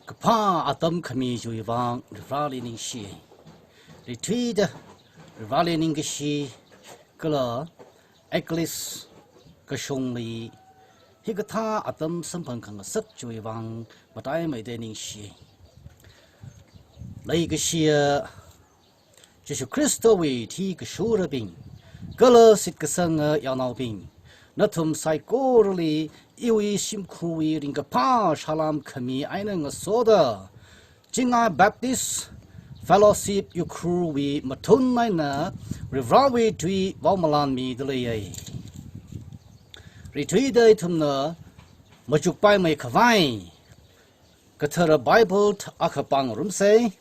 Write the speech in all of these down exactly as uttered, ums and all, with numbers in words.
kaphā atam khami chiwui vang Varivarali ningshi. Rithuida Varivarali ningkashi kala Eclipse kashungli hikathā atam samphang khangasak chiwui vang mataimeida ningshi. Leikashiya Jishu Khristawui thikashurabing, kala shitkasanga yangnaobing, nathum saikorali iwui shimkhurwui ringkaphā salām khami eina ngasoda, Chingai Baptist Fellowship Ukhrulwui mathun eina Varivarawui tui vaomalanmida leiya. Rithuida ithumna machukpaimei khavai kathara Bible akha pāngarumsa.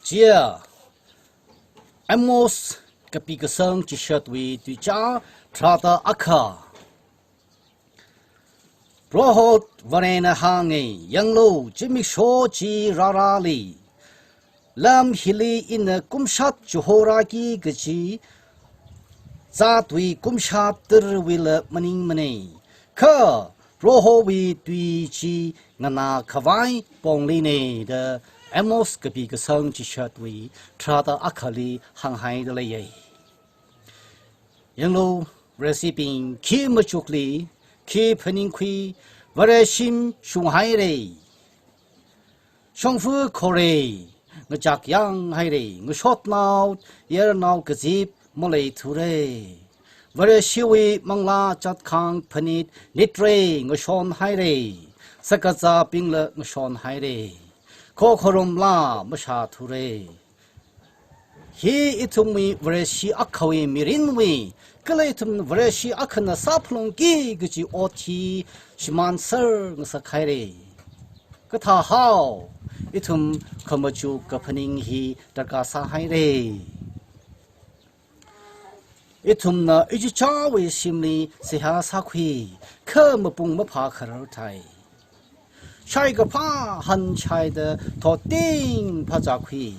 Chiya Amos kapi kasang chishatwui tuicha tharāda akha. Proho Varena hānga, yanglu, zimiksho chi rārāli. Lam hili ina kumshat chihorāki kachi zatwui kumshat tarwuila maningmana. Kha Prohowui tui chi nganā khavai ponglina da Amos kapi kasang chishatwui tharāda akhali hānghaida leiya. Yanglu, Vareshibing, khi machukli, khi phaningkhui, Vareshim shunghaira. Shongfa khora, ngachak yanghaira, ngashotnao, yarnao kazip maleithura. Vareshiwui manglā chatkhang phanit nitra, ngashonhaira, sakazābingla ngashonhaira, khokharumla mashāthura. Hi ithumwui Vareshi akhawui mirinwui, kala ithum Vareshi akhana sāphalungki kaji ot hi shimānser ngasakhaira. Kathāhao, ithum khamachuk kaphaning hi darkar sāhaira. Ithumna ichichāwui shimli seihā sākhui, kha mapung maphā kharar thai. Shaikaphā hanshaida thoting phazākhui,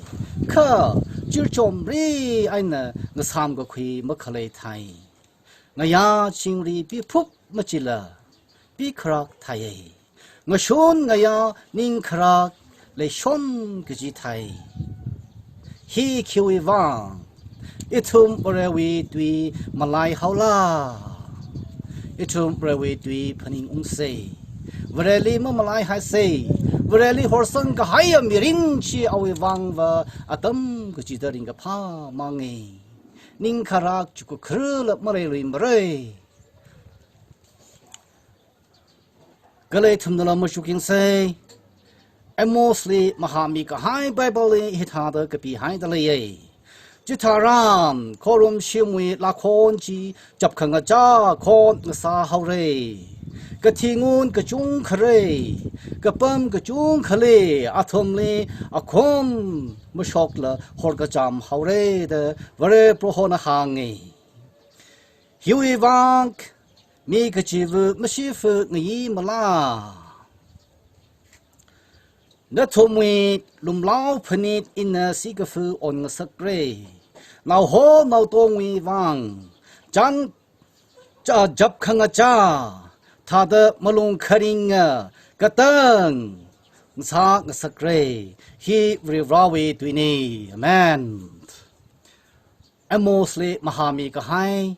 kha chirchomri eina ngasām kakhui makhalei thai. Ngayā chingri piphup machila pikharak thai. Ngashun ngayā ningkharak leishon kaji thai. Hi khiwui vang, ithum Varewui tui malaihaola. Ithum Varewui tui phaningungsa. Vareli mamalaihaisa. Vareli horsang kahaiya mirin chi awui vangva atam kachida ringkaphā manga. Ningkharak chukakharla maleiluimara. Kala ithumnala machukyangsa. Amosli mahāmi kahai Bibleli hithāda kapihaida leiya. Chitharan, khorumshimwui lakhon chi chapkhangachā khon ngasāhaora. Kathi ngun kachungkhara, kapam kachungkhali, athumli akhum mashokla horkacham haora da Vare Prohona hānga. Hiwui vang mi kachiva mashifa ngayimala? Nathumwui lumlao phanit ina sikafa onngasakra. Naoho naotongwui vang chān cha chapkhangachā thāda malung kharinga katang sāngasakra. Hi Varivarawui tuina. Amen. Amosli mahāmi kahai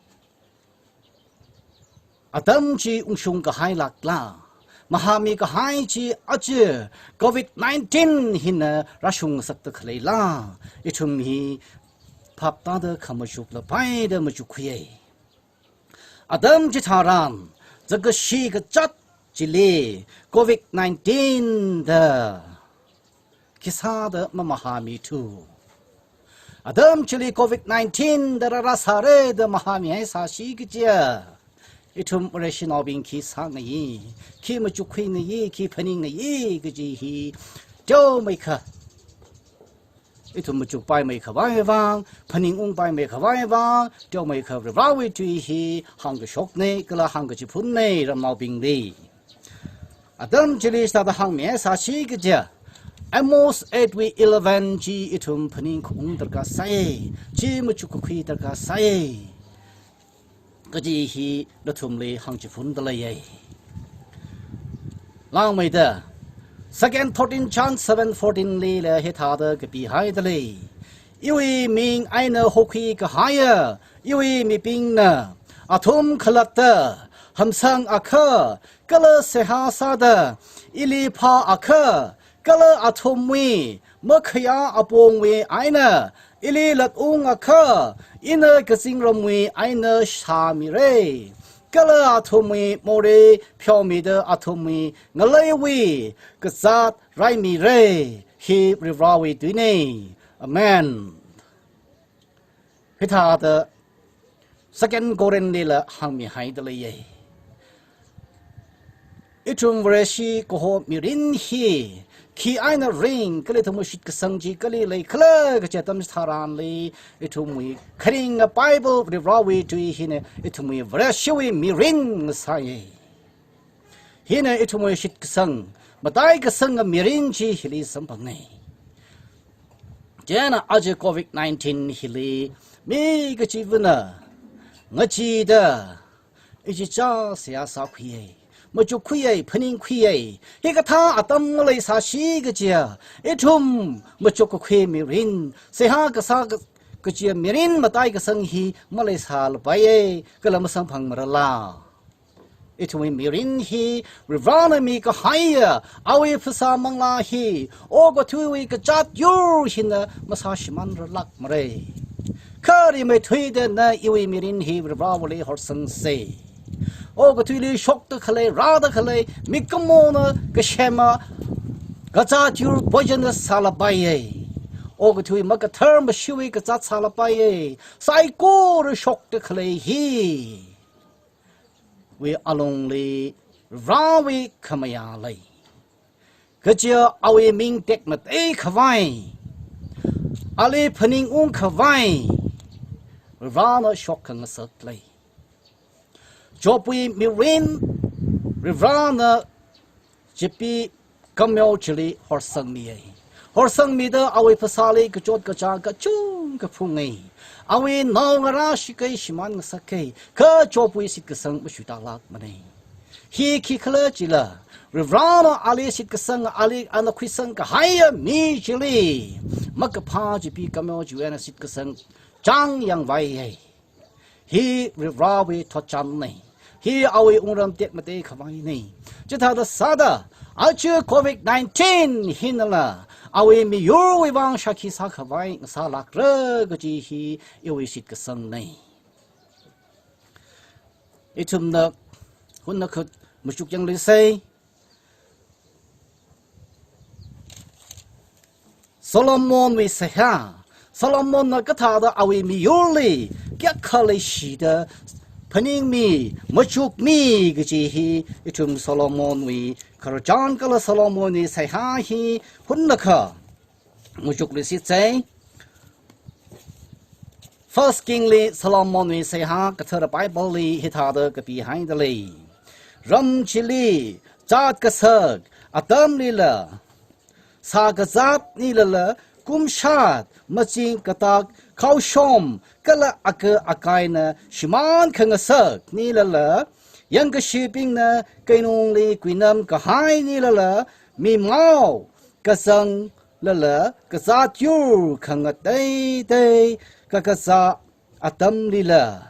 atam chi ungshung kahailākla? Mahāmi kahai chi aja covid nineteen hina rāshungngasakta khaleila? Ithum hi phaptāda khamachukla paida machukkhuiya. Atam chitharan, zakkashi kazat chili covid nineteen da khisāda mamahāmithu? Atam chili covid nineteen da rārāsāra da mahāmihaisāsi kajiya, ithum Vareshinaobing khi sāngayi, khi machukkhuingayi, khi phaningngayi kaji hi teomeikha ithum machukpaimei khavai vang, phaningungpaimei khavai vang, teomeikha Varivarawui tui hi hāngkashokna kala hāngkachiphunna ramnaobingli. Atam chili sāda hāngmihaisāsi kajiya, Amos eight wui eleven chi ithum phaningkhaung darkar sāi, chi machukkakhui darkar sāi kaji hi nathumli hāngchiphunda leiya. Langmeida, Second thirteen John seven fourteen lila hithāda kapihaida lei. Iwui ming eina hokhui kahaiya iwui mibingna athum khalatta hamsang akha kala seihā sāda ili phā akha kala athumwui makhayā apongwui eina ili latung akha ina kazingramwui eina shāmira. Kala athumwui morei pheomida athumwui ngaleiwui kazāt raimira. Hi Varivarāwui tuina. Amen. Hithāda Second Corinth lila hāngmihaida leiya. Ithum Vareshi kaho mirin hi khi eina ring, kala ithumwui shitkasang chi kali leikhala kachi atam tharanli, ithumwui kharinga Bible Varivarāwui tui hina ithumwui Vareshiwui mirin ngasāya. Hina ithumwui shitkasang, mataikasanga mirin chi hili samphanga. Chieina aja covid nineteen hili mi kachivana ngachida ichichā seihā sākhuiya, machukkhuiya, phaningkhuiya. Hikathā atam maleisāsi kajiya, ithum machukkakhui mirin, seihā kasā ka-, kajiya mirin mataikasang hi maleisālapaiya, kala masamphangmarala. Ithumwui mirin hi Varivarāna mikahaiya awui phasā manglā hi okathuiwui kazāt yur hina masāshimānralākmara. Kha rimeithuida na iwui mirin hi Varivarāwuili horsangsa. Okathuili shokda khalei, rāda khalei mikumona kasema kazāt yur poison sālapaiya. Okathui makathar mashiwui kazāt sālapaiya. Saikora shokda khalei hi wui alungli Varewui khamayā lei. Kaja awui ming tekmatei khavai, ali phaningung khavai, Varena shok khangasak lei. Jobwui mirin Varena Chipi kameo chili horsangmiya. Horsangmida awui phasāli kachot kachāng kachungkha phunga. Awui naongarā shikei shimān ngasaka. Kha Jobwui shitkasang mashuitālākmana. Hi khikhala jila, Varena ali shitkasang ali ana khuisang kahaiya mi chili makaphā chipi kameo chiwui eina shitkasang chāngyangvaiya. Hi Varewui thotchanna. Hi awui wungram tekmatei khavaina. Chithāda sāda, aja covid nineteen hinala awui miyurwui vang shākhi sākhavai ngasālākra kaji hi iwui shitkasangna. Ithumna hunna khut machuk yangluisa. Solomonwui seihā. Solomonna kathāda awui miyurli kayākha leishida phaningmi, machukmi kaji hi ithum Solomonwui khararchan kala Solomonwui seihā hi hunlakha machukluishitsei. First King li Solomonwui seihā kathara Bible li hithāda kapihaida lei. Ram chili zat kasak atamlila, sā kazāt nilala, kumshat, maching katak, khaoshom, kala aka akaina shimān khangasak nilala, yangkashibingna keinungli kuinam kahai nilala, mimao, kazang, lala, kazāt yur khangateitei kakazā atamlila,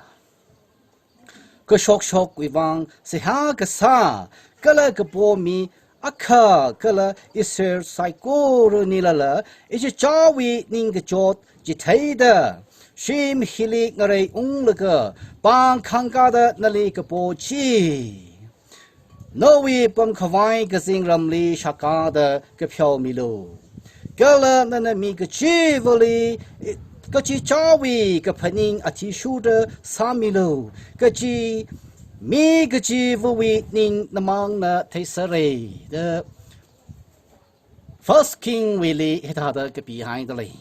kashokshokwui vang seihā kasā, kala kapo mi akha, kala Israel saikora nilala, ichichāwui ningkachot chitheida, shim hili ngarei unglaga, pāng khangkāda nali kapo chi, nawui pamkhavai kazingramli shakada kapheomilu. Kala nana mi kachivali, kachichāwui kaphaning athishurda sāmilu. Kachi mi kachivawui ning namangna theisāra da First King wuili hithāda kapihaida lei.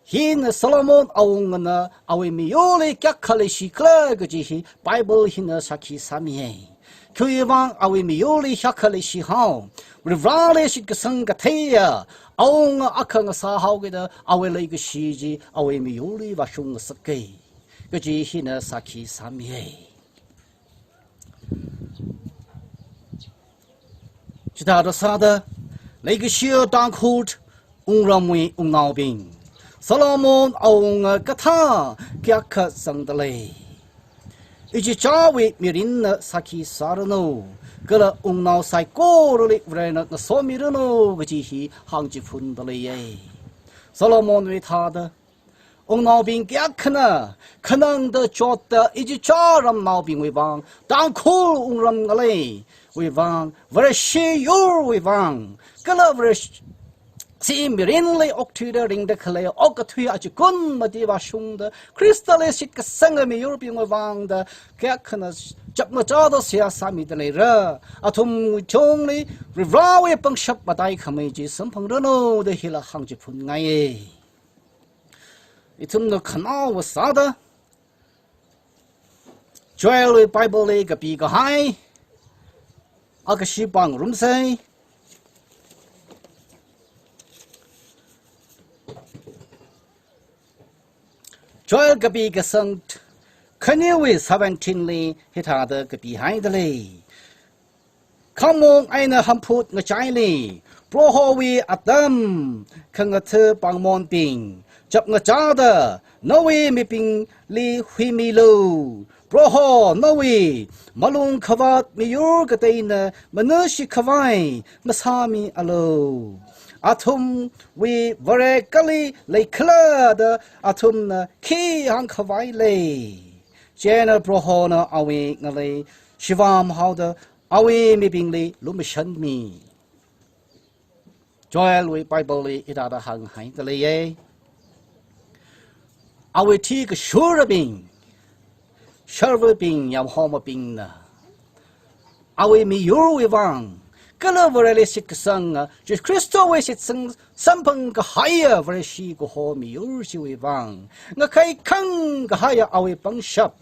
Hina Solomon awungana awui miyurli kayākha leishikhala kaji hi Bible hina shākhi sāmiya. Khiwuivang awui miyurli kayākha leishihao, Varivarali shitkasang katheiya awunga akha ngasāhaokida awui leikashi chi awui miyurli vāshung ngasaka kaji hina shākhi sāmiya. Chithāda sāda, leikashiya Tangkhul wungramwui wungnaobing, Solomon awunga kathā kayākha zangda lei. Ichichāwui mirinna sākhi sāranu, kala wungnao saikorali Varena ngasomiranu kaji hi hāngchiphunda leiya. Solomonwui thāda, wungnaobing kayākhana khanangda chotda ichichā ramnaobingwui vang, Tangkhul wungram ngaleiwui vang, Vareshi yurwui vang, kala Vareshi mirinli okthuida ringda khalei okathui achikun mati vāshungda, Khristali shitkasanga miyurbingwui vangda kayākhana chapngachāda seihā sāmida leira. Athumwui tungli Varivarawui pangshap mataikhamei chi samphangranu da hila hāngchiphunngai. Ithumna khanaowa sāda, Joelwui Bible li kapi kahai akha shipāng rumsei. Joel kapi kasang khaniwui seventeen li hithāda kapihaida lei. Khamong eina hamphut ngachaili, Prohowui atam khangatha pāngmonbing, chapngachāda nawui mibingli huimilu. Proho nawui malung khavāt miyur kateina manushi khavai masāmialu. Athumwui Vare kali leikhala da athumna khi hāngkhavai lei? Chieina Prohona awui ngalei shivām haoda awui mibingli lumashanmi. Joelwui Bible li hithāda hānghaida leiya. Awui thikashurabing, sharvabing, yamhomabingna awui miyurwui vang, kala Vareli shitkasanga, Jesu Khristawui shitsang samphang kahaiya Vareshi kaho miyur chiwui vang, ngakhai khang kahaiya awui pangshap.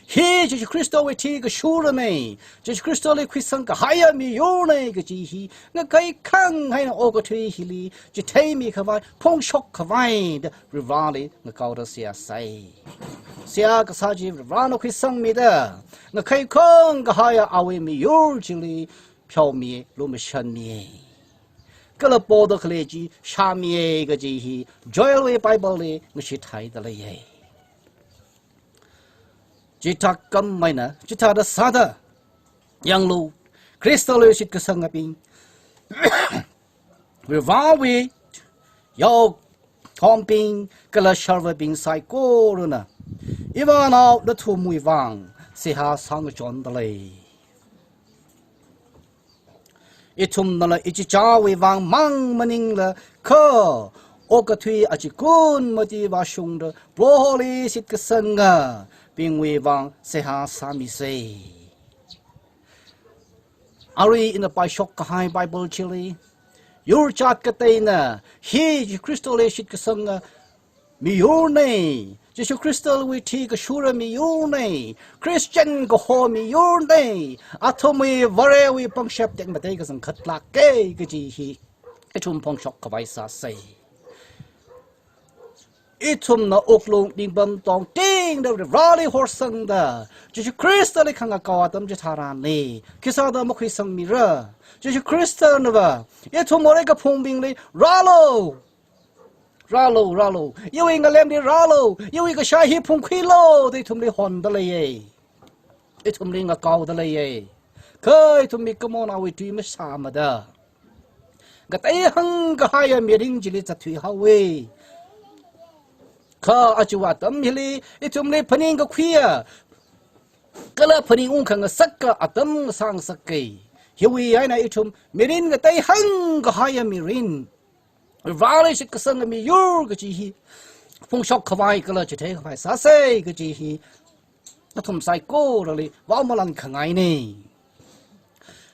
Hi Jesu Khristawui thikashurana, Jesu Khristali khuisang kahaiya miyurna kaji hi ngakhai khang haina okathui hili chitheimi khavai, phongshok khavai da Varivarali ngakaoda seihā sai. Seihā kasā chi Varivarana khuisangmida, ngakhai khang kahaiya awui miyur chili pheomi, lumashanmi. Kala poda khalei chi shāmi kaji hi Joelwui Bible li ngashithaida leiya. Chithākhameina, chithāda sāda, yanglu, Khristali shitkasangabing, Varivarawui yaokhombing kala sharvabing saikorana, ivānao nathumwui vang seihā sāngachonda lei. Ithumnala ichichāwui vang mang maningla kha, okathui achikun mati vāshungda Proholi shitkasangabingwui vang seihā sāmisei. Arui ina paishok kahai Bible chili, yur jat kateina hi Jesu Khristali shitkasanga miyurna, Jesu Khristawui thikashura miyurna, Christian kaho miyurna, athumwui Varewui pangshap tekmatei kazang khatlāka kaji hi ithum phongshok khavai sāsei. Ithumna wuklung ningpam tongtingda Vareli horsangda, Jesu Khristali khangakao atam chitharanli, khisāda makhuisangmira? Jesu Khristanava ithum morei kaphungbingli, rālu, rālu, rālu, iwui ngalemli rālu, iwui kashā hi phungkhuilu da ithumli honda leiya. Ithumli ngakaoda leiya. Kha ithum mikumona awui tui masāmada, ngateihang kahaiya mirin chili zatthui haowa. Kha aja atam hili ithumli phaningkakhuiya kala phaningungkhangasaka atam sāngasaka. Hiwui eina ithum mirin ngateihang kahaiya mirin, Vareli shitkasanga miyur kaji hi phongshok khavai kala chithei khavai sāsei kaji hi athum saikorali vaomalan khangaina.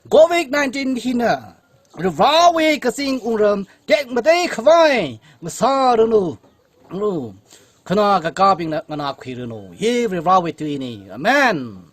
Covid nineteen hina Varewui kazing wungram tekmatei khavai masāranu. Ru, khanā kakābingna nganākhuiranu. Hi Varewui tuina. Amen.